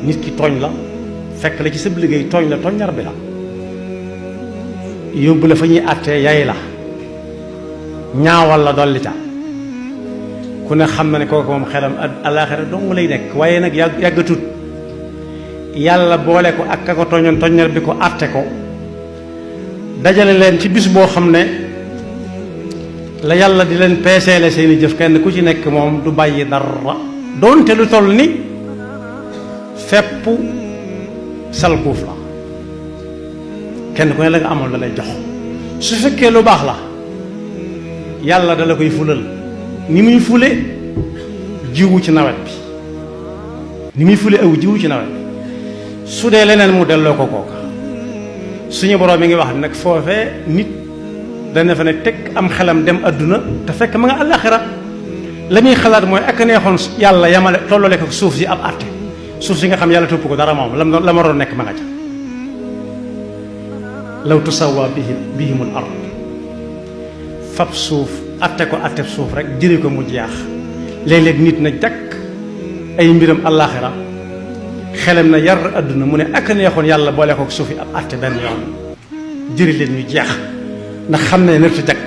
nit ki tooñ la fekk la ci sa liggéey tooñ la tooñ ñar bi la yóbbu la fa ñuy àttee yay la ñaawal la dolli ca ku ne xam na ne kooku moom xelam alaaxira dong lay nekk waaye nag yàggatut yàlla boole ko ak ka ko tooñoon tooññar bi ko àtte ko dajale leen ci bis boo xam ne la yàlla di leen peeseele seeni jëf kenn ku ci nekk moom du bàyyi dara doonte lu toll ni fepp salkuuf la kenn ku ne la nga amoon la lay jox su fekkee lu baax la yàlla dala koy fulal ni muy fule jiwu ci nawet bi ni muy fule aw jiwu ci nawet bi su dee leneen mu delloo ko kooka suñu borom mi ngi wax nag foofee nit dana fa ne teg am xelam dem adduna te fekk ma nga àllaaxira la muy xalaat mooy ak neexoon yàlla yamale tollale ko suuf si ab àtte suuf si nga xam yàlla topp ko dara moom la ma doon nekk ma nga ca law tusawwa bihimul ard fab suuf atte ko atte suuf rek jëri ko mu jeex léeg-léeg nit na jakk ay mbiram àllaaxira xelam na yar adduna mu ne ak neexoon yàlla boole ko suuf yi ab atte benn yoon jëri leen ñu jeex ndax xam ne nërtu jag